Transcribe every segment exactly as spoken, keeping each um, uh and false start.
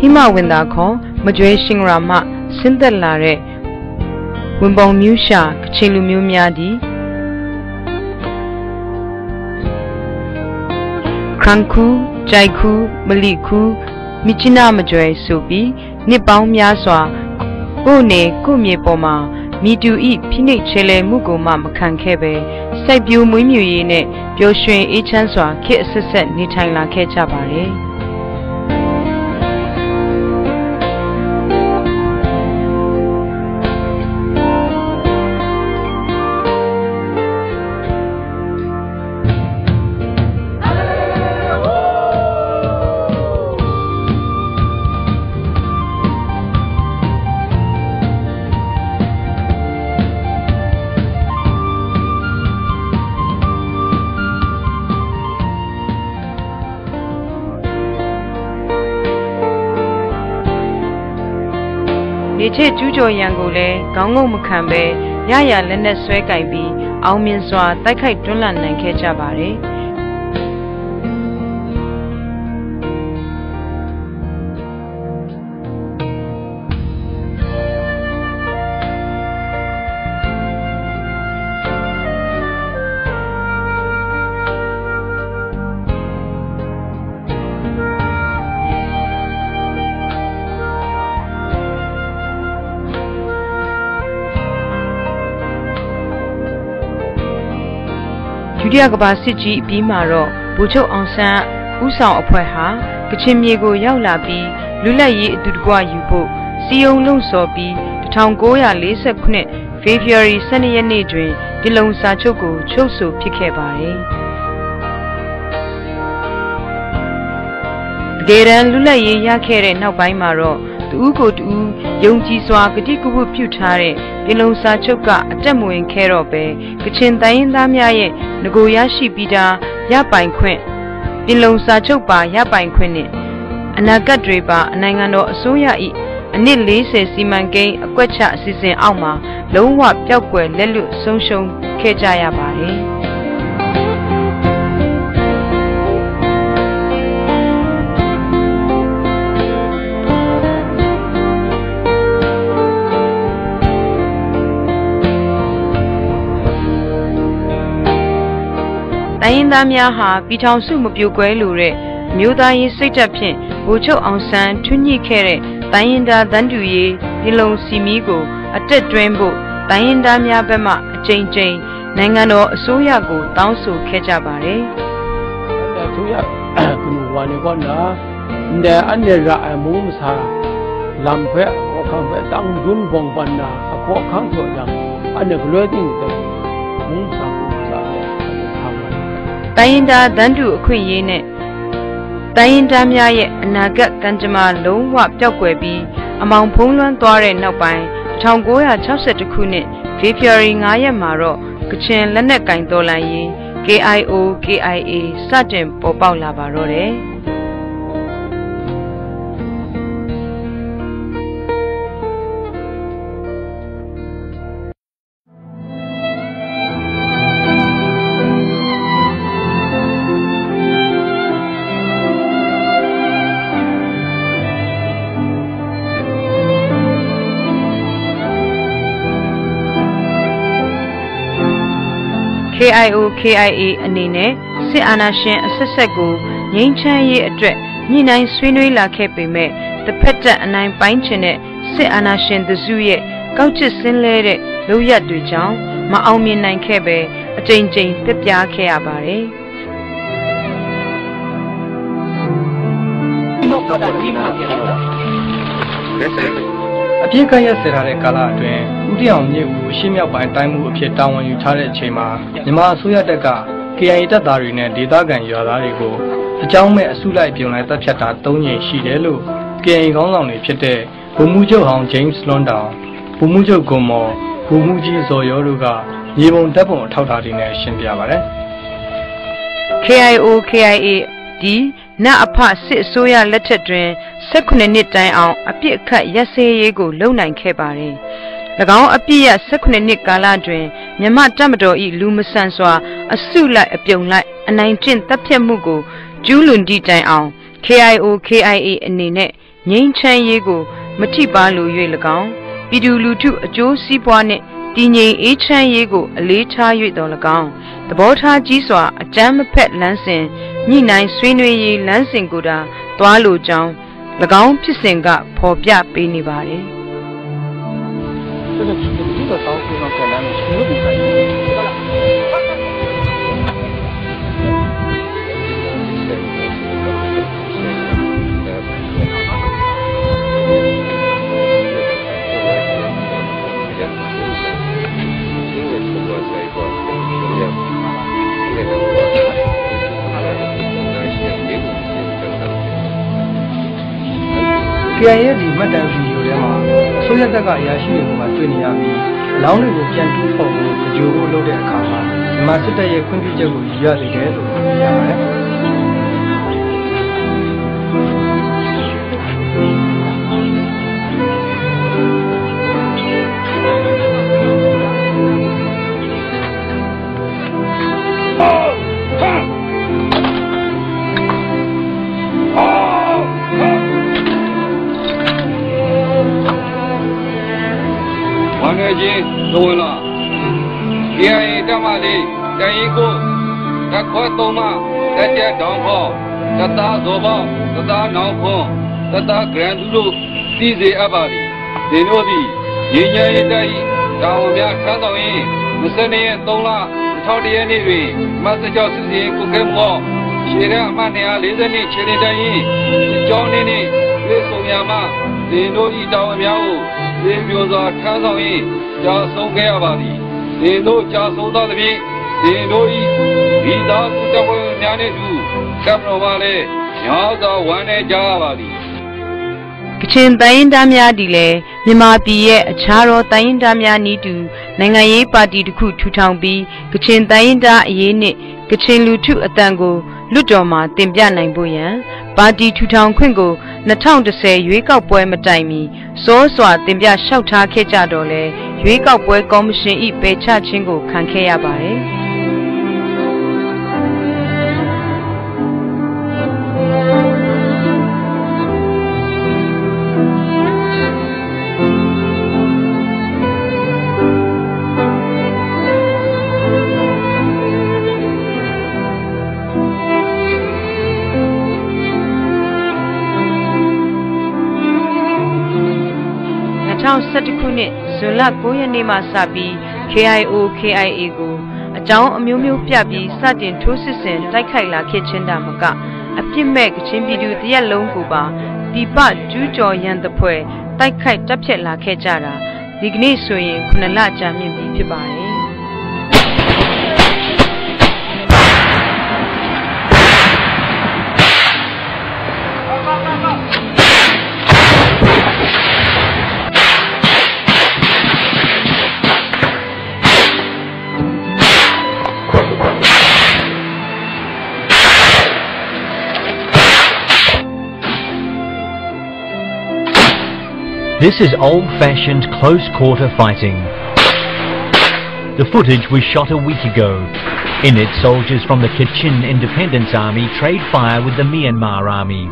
မိမဝံသးခေါ် မကြွယ်ရှင်ရမ ဆင်းသက်လာတဲ့ ဝင်ပေါင်မျိုးရှာ ကချင်လူမျိုးများသည် ခရန်ခူ၊ ကြိုက်ခူ၊ မလီခူ၊ မြစ်ကြီးနားမကြွယ်ဆိုပြီး နှစ်ပေါင်းများစွာ ကိုယ့်နယ်ကိုယ့်မြေပေါ်မှာ မည်သူ၏ဖိနှိပ်ခြေလဲမှုကိုမှမခံခဲ့ဘဲ စိုက်ပျိုးမွေးမြူရေးနဲ့ ပျော်ရွှင်အေးချမ်းစွာ ခေတ်အဆက်ဆက် နေထိုင်လာခဲ့ကြပါတယ်။ နေချေကျူးကျော်ရန်ကိုလည်း ခေါင်းငုံမခံဘဲ ရရာလက်နက်စွဲကိုင်ပြီး အောင်မြင်စွာ တိုက်ခိုက်တွန်းလှန်နိုင်ခဲ့ကြပါတယ်။ ဒုတိယကမ္ဘာစစ်ကြီးအပြီးမှာတော့ ဗိုလ်ချုပ်အောင်ဆန်းဦးဆောင်အဖွဲ့ဟာ ကချင်မြေကိုရောက်လာပြီး လွတ်လပ်ရေးအတူတကွယူဖို့ စည်းရုံးလှုံ့ဆော်ပြီး တစ်ထောင်ကိုးရာလေးဆယ့်ခုနှစ် ဖေဖော်ဝါရီ ဆယ့်နှစ်ရက်နေ့တွင် ပင်လုံစာချုပ်ကို ချုပ်ဆိုဖြစ်ခဲ့ပါတယ်။ တကယ်တမ်း လွတ်လပ်ရေးရခဲ့တဲ့နောက်ပိုင်းမှာတော့ တဦးကိုတဦး ယုံကြည်စွာ ကတိကဝတ်ပြုထားတဲ့ ပင်လုံစာချုပ်က အသက်မဝင်ခဲ့တော့ဘဲ ကချင်တိုင်းရင်းသားများရဲ့ နဂိုရရှိပြီးသား ရပိုင်ခွင့်၊ ပင်လုံစာချုပ်ပါ ရပိုင်ခွင့်နှင့် အနာဂတ်တွေပါ နိုင်ငံတော်အစိုးရ၏ အနှစ်လေးဆယ်စီမံကိန်း အကွက်ချအစီအစဉ်အောက်မှာ လုံးဝပျောက်ကွယ် လက်လွတ်ဆုံးရှုံးခဲ့ကြရပါတယ်။ တိုင်းရင်းသားများဟာ ပြည်ထောင်စုမပြိုကွဲလိုတဲ့ မျိုးသားရေးစိတ်ဓာတ်ဖြင့် ဗိုလ်ချုပ်အောင်ဆန်း ထွန်းညှိခဲ့တဲ့ တိုင်းရင်းသားတန်းတူရေး ပင်လုံစည်းမျဉ်းကို အသက်သွင်းဖို့ တိုင်းရင်းသားများဘက်မှ အကြိမ်ကြိမ် နိုင်ငံတော်အစိုးရကို တောင်းဆိုခဲ့ကြပါတယ်။ အစိုးရ ကနူးဝါနေကောန ndai anhte ra ai mung masa lam hpe, hkawhkam hpe tang dun bawng ban na, a hkawhkam htaw yang, anhte galoi ting hte mung masa hku masa ai, anhte sa wa ai. တိုင်းရင်းသားတန်းတူအခွင့်အရေးနဲ့ တိုင်းရင်းသားများရဲ့အနာဂတ်ကံကြမ္မာ လုံးဝပျောက်ကွယ်ပြီး အမှောင်ဖုံးလွှမ်းသွားတဲ့နောက်ပိုင်း တစ်ထောင်ကိုးရာခြောက်ဆယ့်တစ်ခုနှစ် ဖေဖော်ဝါရီ ငါးရက်မှာတော့ ကချင်လက်နက်ကိုင်တော်လှန်ရေး KIO KIA စတင်ပေါ်ပေါက်လာပါတော့တယ်။ KIO KIA အနေနဲ့ စစ်အာဏာရှင်အဆက်ဆက်ကို ငြိမ်းချမ်းရေးအတွက် ညှိနှိုင်းဆွေးနွေးလာခဲ့ပေမဲ့ တစ်ဖက်တပ်အနိုင်ပိုင်းချင်တဲ့ စစ်အာဏာရှင်တစုရဲ့ ကောက်ကျစ်စင်းလဲတဲ့ လုပ်ရပ်တွေကြောင့် မအောင်မြင်နိုင်ခဲ့ပဲ အကြိမ်ကြိမ်ပျက်ပြားခဲ့ရပါတယ်။ အပစ်အခတ်ရပ်စဲထားတဲ့ကာလအတွင်း ဦးတင်အောင်မြင့်ဦး အရှေ့မြောက်ပိုင်းတိုင်းမှူးအဖြစ် တာဝန်ယူထားတဲ့အချိန်မှာ မြန်မာအစိုးရတပ်က KIA တပ်သားတွေနဲ့ ဒေသခံရွာသားတွေကို အကြောင်းမဲ့ အစုလိုက်အပြုံလိုက် သတ်ဖြတ်တာ သုံးကြိမ်ရှိတယ်လို့ KIA ခေါင်းဆောင်တွေဖြစ်တဲ့ ဗိုလ်မှူးချုပ်ဟောင်း James လွန်းတောင်၊ ဗိုလ်မှူးချုပ်ဂွန်မော်၊ ဗိုလ်မှူးကြီးဇော်ယောတို့က မြေပုံဓာတ်ပုံအထောက်အထားတွေနဲ့ ရှင်းပြပါတယ်။ KIO KIA သည် နအဖ စစ်အစိုးရလက်ထက်တွင် ဆယ့်ခုနစ်နှစ်တိုင်အောင် အပစ်အခတ်ရပ်စဲရေးကို လုပ်နိုင်ခဲ့ပါတယ်။ ၎င်းအပစ်ရပ် ဆယ့်ခုနစ်နှစ်ကာလတွင် မြန်မာ့တပ်မတော်၏ လူမဆန်စွာ အစုလိုက်အပြုံလိုက် အနိုင်ကျင့်သတ်ဖြတ်မှုကို ကျူးလွန်သည့်တိုင်အောင် KIO KIA အနေနဲ့ ငြိမ်းချမ်းရေးကို မထိပါးလို၍၎င်း၊ ပြည်သူလူထုအကျိုးစီးပွားနှင့် တည်ငြိမ်အေးချမ်းရေးကို အလေးထား၍သော်၎င်း၊ သဘောထားကြီးစွာ အကြမ်းမဖက်လမ်းစဉ် ညှိနှိုင်းဆွေးနွေးရေးလမ်းစဉ်ကိုသာ သွားလိုကြောင်း ၎င်းဖြစ်စဉ်က ဖော်ပြပေးနေပါတယ်။ KIA ဒီမှတ်တမ်းဗီဒီယိုထဲမှာ အစိုးရတပ်ကအရာရှိတွေကိုပါတွေ့နေရပြီး အလောင်းတွေကိုပြန်တူးဖော်ဖို့ သဂြိုၤဖို့လုပ်တဲ့အခါမှာ မြန်မာစစ်တပ်ရဲ့ခွင့်ပြုချက်ကိုယူရသေးတယ်လို့သိရပါတယ်။ Wan Ngai Jin, Lawala, KIA တပ်မလေး၊ တပ်ရင်းကိုး၊ တပ်ခွဲသုံးမှ၊ တပ်ကြပ်ဒေါင်းဖောက်၊ တပ်သားဇော်ဘောက်၊ တပ်သားနောင်ခွန်၊ တပ်သား Grand တို့သိစေအပ်ပါသည်။ သင်တို့သည် ငြိမ်းချမ်းရေးတပ်၏ တာဝန်များထမ်းဆောင်ရင်း နှစ်ဆယ့်နှစ်ရက်၊ သုံးလ၊ နှစ်ထောင်တစ်ရက်နေ့တွင် မတ်တစ်ကြော့စစ်ဆင်ရေးကွပ်ကဲမှုအောက် ရှေ့တန်းအမှတ်နှစ်ရာလေးဆယ့်နှစ် ခြေလျင်တပ်ရင်း စစ်ကြောင်းနှစ်နှင့် တွေ့ဆုံရာမှ သင်တို့၏တာဝန်များကို သေပျော်စွာထမ်းဆောင်ရင်း ကျဆုံးခဲ့ရပါသည်။ သင်တို့ကျဆုံးသွားသဖြင့် သင်တို့၏မိသားစုတပ်ဖွဲ့ဝင်များနှင့်အတူ တပ်မတော်မှလည်း များစွာဝမ်းနည်းကြရပါသည်။ ကချင်တိုင်းရင်းသားများသည်လည်း မြန်မာပြည်ရဲ့အခြားသောတိုင်းရင်းသားများနည်းတူ နိုင်ငံရေးပါတီတစ်ခုထူထောင်ပြီး ကချင်တိုင်းရင်းသားအရေးနှင့် ကချင်လူထုအသံကို လွှတ်တော်မှာတင်ပြနိုင်ဖို့ရန် ပါတီထူထောင်ခွင့်ကို နှစ်ထောင်တစ်ဆယ် ရွေးကောက်ပွဲမတိုင်မီ စောစွာတင်ပြလျှောက်ထားခဲ့ကြသော်လည်း ရွေးကောက်ပွဲကော်မရှင်၏ပယ်ချခြင်းကိုခံခဲ့ရပါတယ်။ နှစ်ထောင်ဆယ့်တစ်ခုနှစ် ဇွန်လကိုးရက်နေ့မှစပြီး KIO KIA ကို အကြောင်းအမျိုးမျိုးပြပြီး စတင်ထိုးစစ်ဆင်တိုက်ခိုက်လာခဲ့ခြင်းသာမက အပြစ်မဲ့ကချင်ပြည်သူတစ်ရပ်လုံးကိုပါ ပြည်ပကျူးကျော်ရန်သဖွယ် တိုက်ခိုက်တပ်ဖြတ်လာခဲ့ကြတာ ဒီကနေ့ဆိုရင် ခုနှစ်လကြာမြင့်ပြီဖြစ်ပါတယ်။ This is old-fashioned close-quarter fighting. The footage was shot a week ago. In it, soldiers from the Kachin Independence Army trade fire with the Myanmar Army.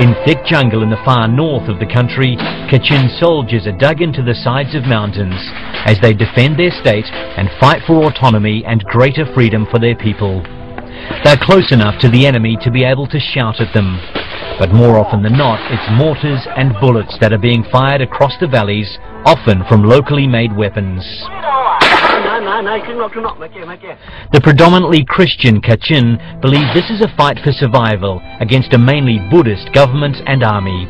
In thick jungle in the far north of the country, Kachin soldiers are dug into the sides of mountains as they defend their state and fight for autonomy and greater freedom for their people. They're close enough to the enemy to be able to shout at them, but more often than not, it's mortars and bullets that are being fired across the valleys, often from locally made weapons. The predominantly Christian Kachin believe this is a fight for survival against a mainly Buddhist government and army.